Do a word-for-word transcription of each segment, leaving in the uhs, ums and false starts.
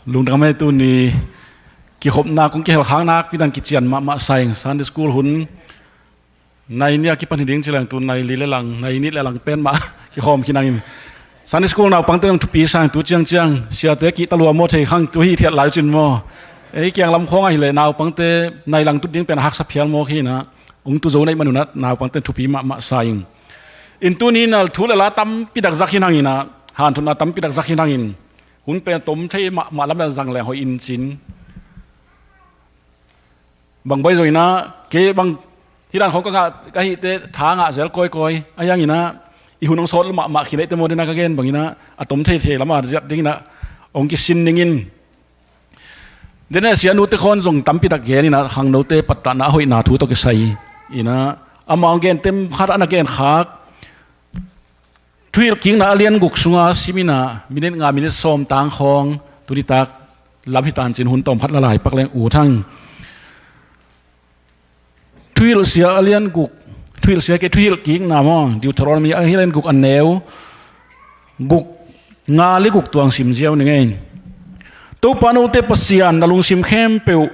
Lungdam ei, tuni kikhopna kong kihel khak nakpi dang kician mahmah sa ing. Sunday school hun nai nih a kipan hi ding ci leng tu nai li le lang, nai nih le lang pen mah kikhawm khin hangin. Sunday school naupangte zong thupi sa ing, tu ciangciang siate kihta lua maw, thei khang, tu hi thiat lai uh cin maw. Ei kiang lam khawng ahih leh naupangte nai lang tut ding pen a haksa phial mawk hi in ah, hong tu zo na hih man un ah naupangte thupi mahmah sa ing. In tuni in ah thu le la tampi dak zak khin hangin ah, hanthotna tampi dak zak khin hangin, hun pen tom thei mahmah lam le zang leng hoih in cin. Bang baih zong in ah, kei bang hih dan khawng ka ngah ka hih teh tha ngah zel kawikawi. Ahi hangin ah i hun hong sawt mahmah khin ei teh maw, den a ka gen bangin ah a tom theithei lam a ziat dingin ah hong kisin ning in. Den a sianute khawng zong tampi tak gen in ah khangnote pattahna a hoihna thu tawh kisai in ah, amah hong gen tem khat a na gen khak. Thuhilhkikna a lian guk sunga sim in ah, minit nga, minit sawm tang khawng, tuni tak lam hi tan cin, hun tawm khat la lai pak leng ut hang. Thuhilhsia a lian guk, thuhilhsia kei, Thuhilhkikna maw, Deuteronomy a lian guk a neu guk, nga le guk tuang sim ziau ning ei. Topa note Pasian na lungsim khempeuh,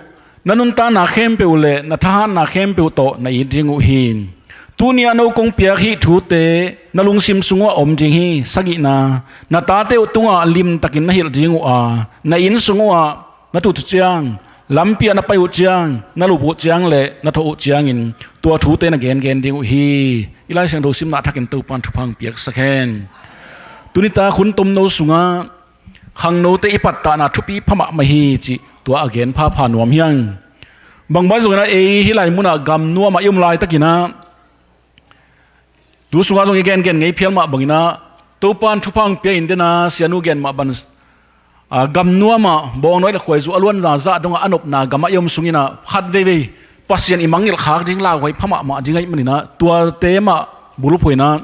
na nuntakna khempeuh le na thahatna khempeuh tawh na it ding uh hi. Tuni a no kong piak hih thute na lungsim sung uh a om ding hi. Sagihna, na tate uh tungah limtakin na hilh ding uh a, na inn sung uh ah na tut uh ciang, lampi ah na pai uh ciang, na lup uh ciang le na thawh uh ciangin tua thute na gengen ding uh hi. I Lai Siangtho simna thakin Topan thupha hong piaksak hen. Tuni tak hun tomno sungah khangnote i pattahna thupi pha mahmah hi cih tua a gen phapha nuam hi hang. Bang baih zong in ah ei hih lai munah gam nuamah i om laitakin ah, tu sungah zong i gengen ngei phial mah bangin ah, Topan thupha hong pia in, den a sianu gen mah bang, a, gam nuamah bawngnawi le khuaizu a luanna zah dongah a nopna gamah i om sungin ah khat veivei Pasian i mangngilh khak ding lauhuai pha mahmah ding ahih manin ah, tuate mah bulphuh in ah,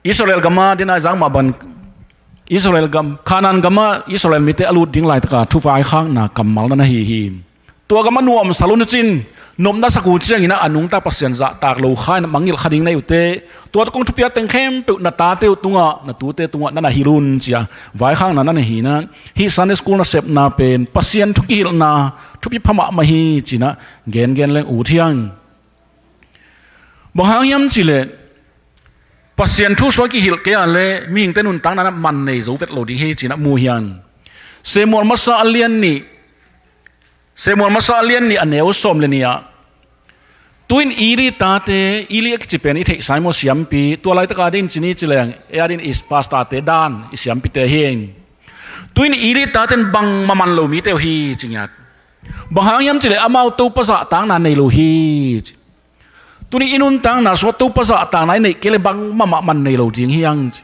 Israel gamah, den a i zak mah bang, Israel gam, Kanaan gamah Israel mite a lut ding laitaka thuvaikhakna kammal na na hi hi. Tua gamah nuamsa lo uh cin, nopna sak uh ciangin ah a nungta Pasian zahtak lo kha in ah mangngilh kha ding na hi uh teh, tua tawh kong thupiak teng khempeuh na tate uh tungah, na tute tungah na na hilh un ci-a vaikhakna na na hi in ah, hih Sunday school nasepna pen Pasian thu kihilhna thupi pha mahmah hi ci-in ah gengen leng ut hi hang. Bang hang hiam cih leh Pasian thu sung a kihilh kei a leh mihingte nuntakna in ah man nei zo vet lo ding hi ci-in ah mu hi hang. Samuel masa a lian nih, Samuel masa a lian nih a neu sawm le nih ah, tu-in Eli tate, Eli a kici pen i theihsa hi maw, siampi, tua laitaka dingin ci ni ci leng, ei a dingin i pastorte dan, i siampite hi. Tu-in Eli tate in bangmah man lo mite uh hi ci ngiat. Bang hang hiam cih leh amau Topa zahtakna nei lo hi ci. Tuni i nuntakna sungah Topa zahtakna i neih kei leh bangmah man nei lo ding hi hang ci.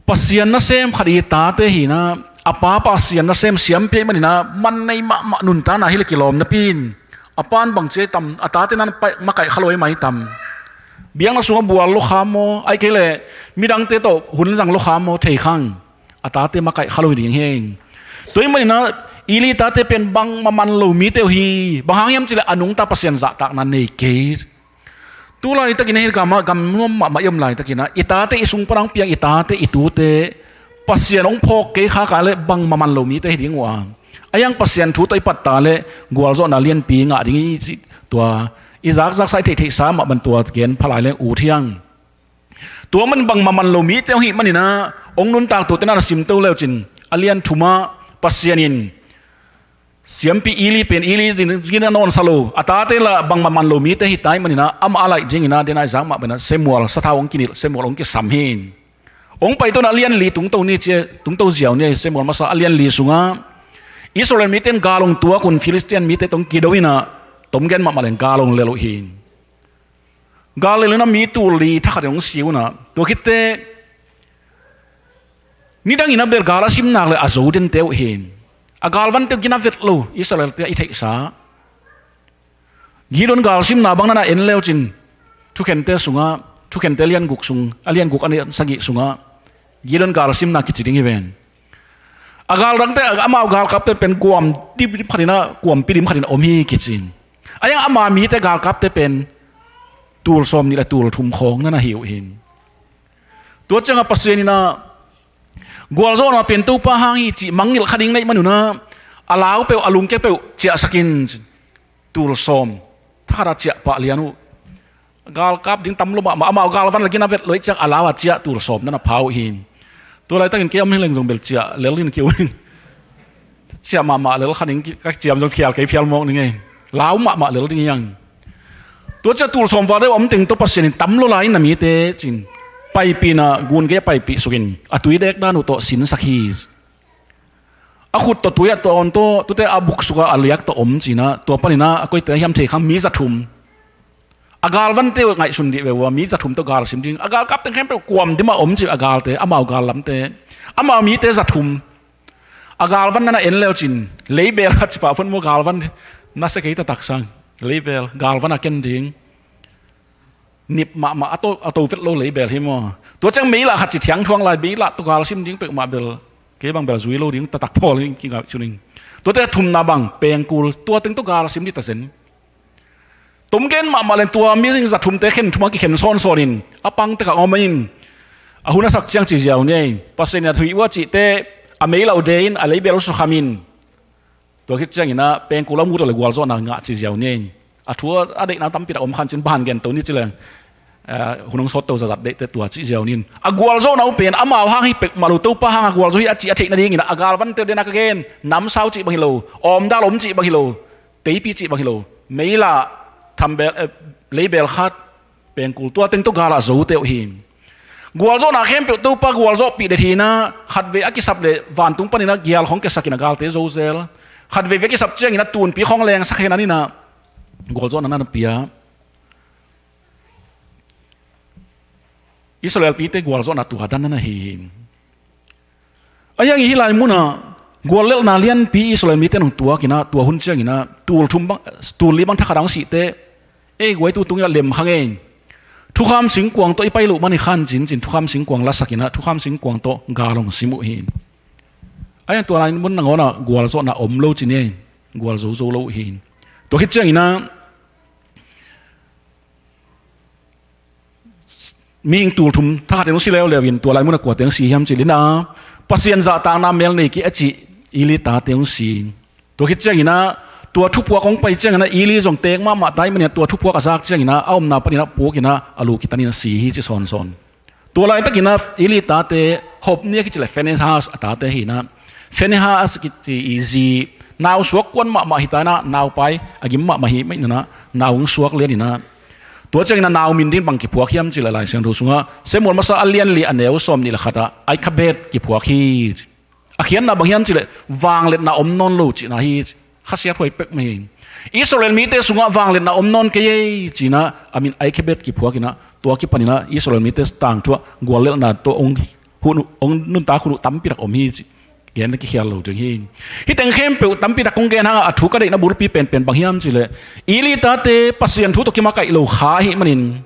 Pasian nasem khat i tate hi in ah, a pa Pasian nasem siampi ahih manin ah man nei mahmah nuntakna hi leh kilawm napi in, a pa in bang ci tam, a tate in ah makaih kha lo hi mai tam. Biakna sungah bual lo kha maw, ahih kei leh midangte tawh hun zang lo kha maw, thei khang. A tate makaih kha lo hi ding hi. Tua ahih manin ah Eli tate pen bangmah man lo mite uh hi. Bang hang hiam cih leh a nungta Pasian zahtakna nei kei. Tu laitakin ah, hih gamah gam nuam mahmah i om laitakin ah, i tate, i sung pan a hong piang i tate, i tute Pasian hong phawk kei khak a leh bangmah man lo mite hi ding uh a, ahi hang Pasian thu tawh i pattah leh gualzawhna lianpi ngah ding hi cih tua i zakzaksa, i theihtheihsa mah bang tua gen pha lai leng ut hi hang. Tua man bangmah man lo mite hong hih manin ah, hong nuntak tuate na na simto le uh cin, a lian thumah Pasian in siampi Eli pen, Eli zin, zin a nawnsa lo, a tate lah bangmah man lo mite hi ta ahih manin ah, amah a laih dingin ah, den a i zak mah bangin ah Samuel sathau hong kinilh, Samuel hong kisam hi. Hong paito in ah a lian li tungto ni ci, tungto ziau ni, Samuel masa a lian li sungah Israel mite in gal hong tuak un, Philistine mite tawh hong kido in ah, tom gen mahmah leng gal hong lel uh hi. Gal lel in ah mi tul li thakhat in hong si un ah, tua khit teh nidang in ah bel gal a sim nak leh a zo dente uh hi. A galvante uh gina vet lo, Israelte i theihsa. Gideon galsimna bang na na en le uh cin, Thukhente sungah, Thukhente lian guk sung, a lian guk a lian sagih sungah Gideon galsimna kici ding hi ven. A gal dangte, amau galkapte pen kuam dim khat in ah, kuampi dim khat in ah om hi kici in. Ahi hang ama mite galkapte pen tul sawm nih le tul thum khawng na na hi uh hi. Tua ciangah Pasian in ah Gualzawhna pen Topa hang hi cih mangngilh kha ding na hih manun ah, a lau peuh, a lungkia peuh ciahsak in. Tul sawm, thakhat a ciah pah lian uh. Galkap ding tam lo mahmah, amau galvan lak in a vet lo ahih ciang a lau a ciah tul sawm na na pha uh hi. Tua laitakin kei om hi leng zong bel ciah lel in kiu hi. Ciah mahmah lel kha ding, ka ciam zong khial kei phial mawk ding ei. Lau mahmah lel ding hi hang. Tua ciah tul sawm val deuh a om teng tawh Pasian in tam lo lai in na mite ci-in paipih in ah, gun gei a paipih suk in a tui dek dan uh tawh sinsak hi. A khut tawh tui a tawn tawh, tuate a buk suk a a liak tawh om ci-in ah, tua panin ah a koite hiam thei kha, mi za thum. A galvante uh ngaihsun dih ve ua, mi za thum tawh gal sim ding. A galkap teng khempeuh kuam dim a om ci a galte, amau gal lamte. Amau mite za thum. A galvan na na en le uh cin, leibel khat ci pah phot maw, galvan na sia kei taktak sang. Leibel, galvan a ken ding. Nip mahmah, a to, a to vet lo leibel hi maw. Tua ciang meilah khat ci thiang thuang lai, meilah tawh gal sim ding peuhmah bel, kei bang bel zui lo ding, taktak pawl in kingaihsun ing. Tuate thumna bang, pengkul, tua teng tawh gal sim dih ta zen. Tom gen mahmah leng tua mi za thumte khen thum a kikhen sawnsawn in, a pang tek a om in, a hun a sak ciang ci ziau ni ei. Pasian in a thuih uh a cihte a meilah uh de in, a leibel uh sukham in. Tua khit ciangin ah pengkul a mu tawh le gualzawhna ngah ci ziau ni. A thu a deihna tampi tak om kha in cin, bang gen to ni ci leng, eh, hun hong sawt to zahzah deihte tua ci ziau ni. A gualzawhna uh pen amau hang hi peuhmah lo, Topa hang a gualzo hi a cih a theih nadingin ah, a galvante uh, den a ka gen, namsau cih bang hi lo, awmdal om cih bang hi lo, teipi cih bang hi lo, meilah, thambel, eh, leibel khat, pengkul, tua teng tawh gal a zote uh hi. Gualzawhna khempeuh Topa gualzawhpih det hi in ah, khatvei a kisap le vantung panin ah gial khong kiasak in ah galte zo zel. Khatvei vei a kisap ciangin ah tunpi khong lengsak hen an in ah, gualzawhna na na pia. Israel mite gualzawhna tua dan na na hi hi. A hiang i hih lai munah guallelhna lianpi Israel mite nong tuak in ah, tua hun ciangin ah tul thum bang, tul li bang thakhat a hong sihte, ei guai tu tungin ah lem kha ngei. Thukham singkuang tawh i pai loh man hi khan cin cin, thukham singkuang lasak in ah, thukham singkuang tawh gal hong sim uh hi. A hiang tua lai mun nangawn ah gualzawhna om lo ci ni ei, gualzo zo lo uh hi. Tua khit ciangin ah mihing tul thum thakhat in hong si leuleu in, tua lai munah kuate hong si hiam cih leh ah, Pasian zahtakna mel nei kei a cih Eli tate hong si. Tua khit ciangin ah, tua thuphuak hong pai ciangin ah, Eli zong teek mahmah ta ahih manin ah, tua thuphuak a zak ciangin ah, a omna panin ah puak in ah, a lu kitan in ah si hi ci sawnsawn. Tua laitakin ah Eli tate, Hofni a kici le Finehas a tate hi in ah, Finehas a kici i zi, nau suak kuan mahmah hi ta in ah, naupai a gim mahmah hi mah in ah, nau hong suak lian in ah. Tua ciangin ah nau min ding bang kiphuak hiam cih leh Lai Siangtho sungah Samuel masa a lian li a neu sawm nih le khat ah Ikhobed kiphuak hi. A khiatna bang hiam cih leh vangliatna om nawn lo cihna hi. Khasiathuai pek mah hi. Israel mite sungah vangliatna om nawn kei ei ci-in ah, a min Ikhobed kiphuak in ah, tua kipan in ah Israel mite tangthu ah guallelhna tawh hong hun uh, hong nuntak hun uh tampi tak om hi ci. Genna kikhial lo ding hi. Hih teng khempeuh tampi tak kong gen hang a, a thu ka deihna bulpi penpen bang hiam cih leh, Eli tate Pasian thu tawh kimakaih lo kha ahih manin,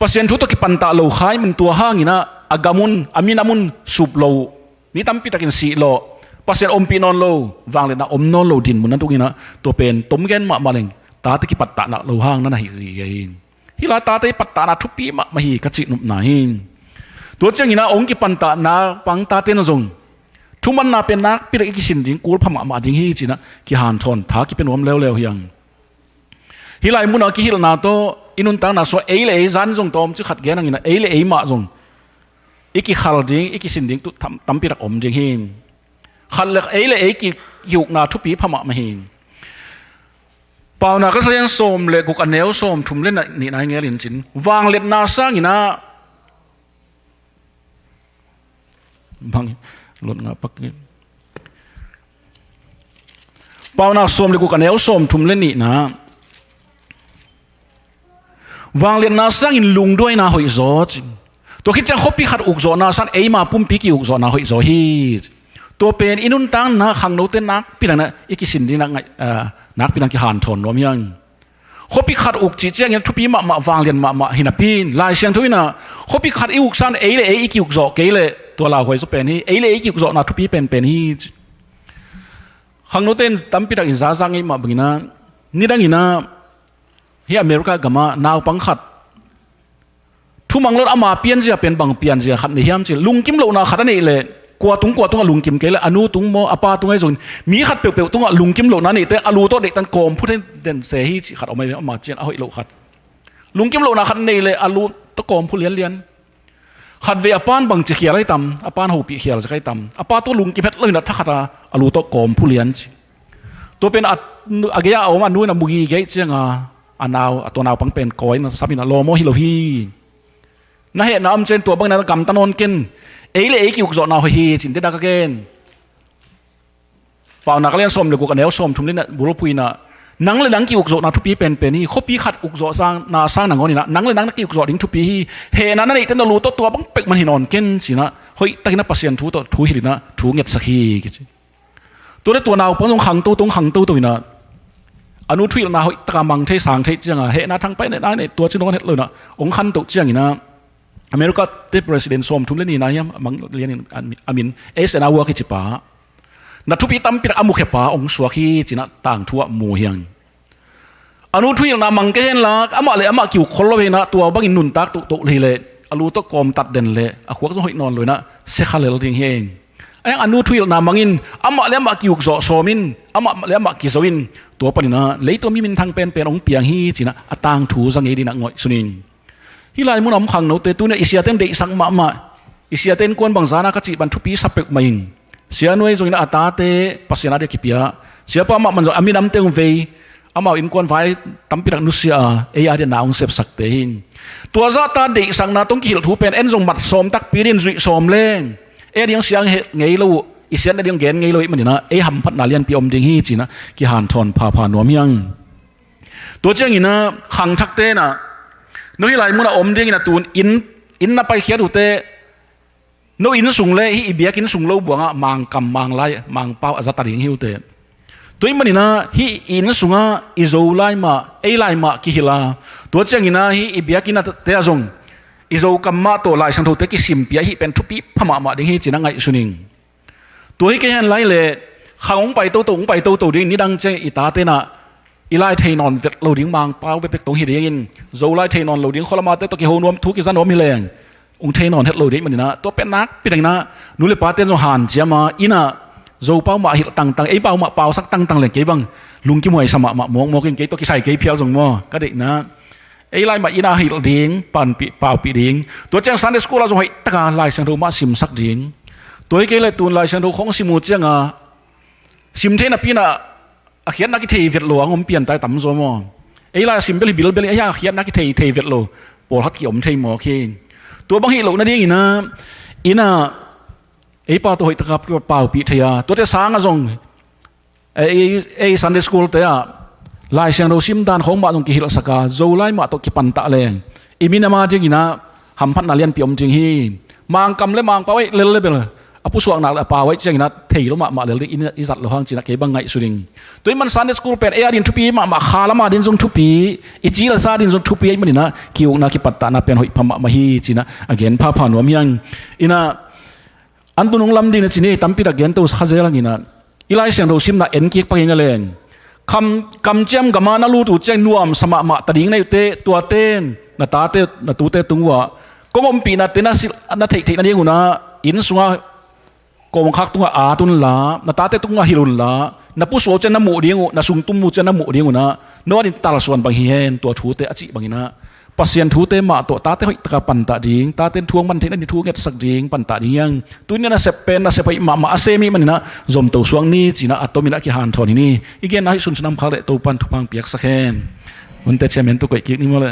Pasian thu tawh kipantah lo kha ahih manin, tua hangin ah a gam un, a minam un sup lo uh, mi tampi takin sih lawh, Pasian ompih nawn lo, vangliatna om nawn lo dinmun na tung in ah, tua pen tom gen mahmah leng, tate kipattahna lo hang na na hi hi. Hih lai tate i pattahna thupi mahmah hi ka cih nopna hi. Tua ciangin ah hong kipantah naupang tate na zong thumanna pen nakpi tak i kisin ding, kul pha mahmah ding hi ci-in ah kihanthawn, tha kipia nuam leuleu hi hang. Hih lai munah kihilhna tawh i nuntakna sungah ei le ei, zan zong tawmcik khat gen hangin ah, ei le ei mah zong i kikhal ding, i kisin ding tu tam, tampi tak om ding hi. Khat le ei le ei ki, kiukna thupi pha mahmah hi. Paunak a lian sawm le guk a neu sawm thum le nihna i ngel in cin, vangliatna sangin ah bang, lot nga pak. Paunak sawm le guk a neu sawm thum le nihna. Vangliatna sangin lungduaina hoihzaw ci. Tua khit ciang khuapi khat ukzawhna sang eima pumpi ki-ukzawhna hoihzaw hi ci. Tua pen i nuntakna khangnote nakpi dangin ah i kisin dingin ah ngai, ah, nakpi dangin kihanthawn nuam hi hang. Khuapi khat uk cih ciangin thupi mahmah, vanglian mahmah hi napi in, Lai Siangtho in ah khuapi khat i uk sang ei le ei i ki-ukzawh kei leh tua lauhuai zaw pen hi, ei le ei i ki-ukzawhna thupi penpen hi ci. Khangnote in tampi takin zazak ngei mah bangin ah, nidangin ah hih America gamah naupang khat Tumang lo in ama pianzia pen bang pianzia khat nei hiam cih leh, lungkim lohna khat a neih leh, kua tung kua tungah lungkim kei leh, a nu tung maw, a pa tung ahi zongin, mi khat peuhpeuh tungah lungkim lohna neihte a lu tawh deihtan kawm phu den se hi cih khat om ahi, ama ciang a hoih loh khat. Lungkim lohna khat neih leh a lu tawh kawm phu lianlian. Khatvei a pan bangci khial ahi tam, a pan hopih khial zek ahi tam, a pa tawh lungkim het lo in a thakhat a, a lu tawh kawm phu lian ci. Tua pen a, a gei a om a nu in a mu gige ciang a, a nau, a tua naupang pen kawi in a sam in a, lawm aw, hi lo hi. Na hehna om ciang tua bangin a gamta nawn ken, ei le ei ki-ukzawhna hoih hi ci-in, dena ka gen. Paunak a lian sawm le guk a neu sawmthum le nihna bulphuh in a, nang le nang ki-ukzawhna thupi penpen hi, khuapi khat ukzawhna sang nangawn in a, nang le nang na ki-ukzawh ding thupi hi, hehna na neihte na lu tawh tua bang peuhmah hi nawn ken ci-in a, hoihtakin a Pasian thu tawh thu hilh in a, thu ngetsak hi kici. Tua le tua naupang zong khangto tong khangto to in a, a nu thuhilhna hoihtak a mang thei sang thei ciang a, hehna thangpaih neihna nei tua ci nawn het lo in a, hong khantoh ciangin a, America te president sawmthum le nihna hiam, a mang lianin a min, Eisenhower kici pa, na thupi tampi tak a mukhia pa hong suak hi ci-in a tangthu ah mu hi hang. A nu thuhilhna mang kei hen la, amah le amah ki-uk khol lo hi in a, tua bangin nuntak tohtoh hi leh, a lu tawh kawmtat den leh, a khuak zong hoih nawn lo in a, sia kha lel ding hi. Ahi hang a nu thuhilhna mang in, amah le amah ki-ukzawh sawm in, amah le amah kizo in, tua panin a, leitung mi minthang penpen hong piang hi ci-in a, a tangthu za ngei ding in a ngaihsun ing. Hih lai mun a om khangnote, tuni a i siate in deihsak mahmah, i siate innkuan bang zan a ka cih bang thupi sa peuhmah ing. Sia Nu ahi zongin a tate Pasian a dia kipia, siapa mahmah zong a minamte hong vei, amau innkuan vai tampi tak nusia a, ei a dia na hong sepsakte hi. Tua zahta deihsakna tawh kihilh thu pen en zong mat sawm takpi dingin zuih sawm leng, ei a ding siang hel ngei lo uh, i siatna ding gen ngei lo ahih manin a, ei hamphatna lianpi om ding hi ci-in a, kihanthawn phapha nuam hi hang. Tua ciangin a, khangthakte in a, no hih lai mun a om dingin a, tun inn, inn na paikhiat uhte, no inn sung le hih i biakinn sung lo buangah Mangkam, Manglai, Mangpau a za ta ding hi uh teh. Tua ahih manin a, hih i inn sungah i Zolai mah, ei lai mah kihilh a, tua ciangin a, hih i biakinn a te ah zong i Zokam mah tawh Lai Siangthote kisimpih a, hih pen thupi pha mahmah ding hi ci-in a ngaihsun ing. Tua hi kei hen lai leh, khang hong pai toto, hong pai toto ding, nidang ciang i tate in a, i lai thei nawn vet lo ding, Mangpau bekbek tawh hi dingin, Zolai thei nawn lo ding, khualamte tawh kiho nuam, thu kiza nuam hi leng, hong thei nawn het lo ding ahih manin a, tua pen nakpi dangin a, nu le pate in zong hanciam a, inn ah Zopau mah hilh tangtang, ei pau mah pausak tangtang leng kei bang lungkim huai sa mahmah mawkmawk in, kei tawh kisai kei phial zong maw, ka deihna. Ei lai mah inn ah hilh ding, panpih, paupih ding. Tua ciang Sunday school ah zong hoih taka Lai Siangtho mah simsak ding. Tua hi kei leh tun Lai Siangtho khong sim uh ciang a, sim thei napi in a, a khiatna kithei vet lo a hong om pian tai tamzaw maw. Ei lai a sim bel hi bilbel, ei a khiatna kithei thei vet lo pawlkhat ki-om thei mawk hi. Tua bang hih loh nadingin a, inn ah ei pau tawh hoih taka paupih thei a, tuate sang ah zong ei, ei Sunday school te ah Lai Siangtho sim dan khong mah zong kihilhsak a, Zolai mah tawh kipantah leng i minam a dingin a hamphatna lianpi om ding hi. Mangkam le Mangpau ahih lel le bel a pusuakna le a pau ahih ciangin a thei lo mahmah lel ding, i zat loh hang ci-in a kei bang ngaihsun ing. Tua ahih man Sunday school pen ei a dingin thupi mahmah, kha lam a dingin zong thupi, i ci le sa a dingin zong thupi ahih manin a ki-ukna kipattahna pen hoih pha mahmah hi ci-in a gen phapha nuam hi hang. Inn ah an tun hong lam ding na ci ni, tampi tak gen to kha zel hang in a, i Lai Siangtho simna en kik pak ing a leng, kam, kamciam gam ah na lut uh ciang nuamsa mahmah ta ding na hih uh teh, tuate in na tate, na tute tung uh ah kong ompihnate na silh, na theihtheih nading un a, inn sungah kawmkhak tungah at unla, na tate tungah hilh unla, na pusuak uh ciang na muh ding uh, na sungtum uh ciang na muh ding un a, no a dingin talsuan bang hi hen, tua thute a cih bangin a, Pasian thute mah tawh tate hoih taka pantah ding, tate in thu hong man theih nading thu ngetsak ding pantah ding hi hang. Tuni a nasep pen nasep hoih mahmah a sem ahih manin a zomto suak ni ci-in a, a tomin a kihanthawn hi ni. I genna hih sunsun a om khak leh Topa'n thupha hong piaksak hen. Hunte chairman tawh koih kik ni maw le.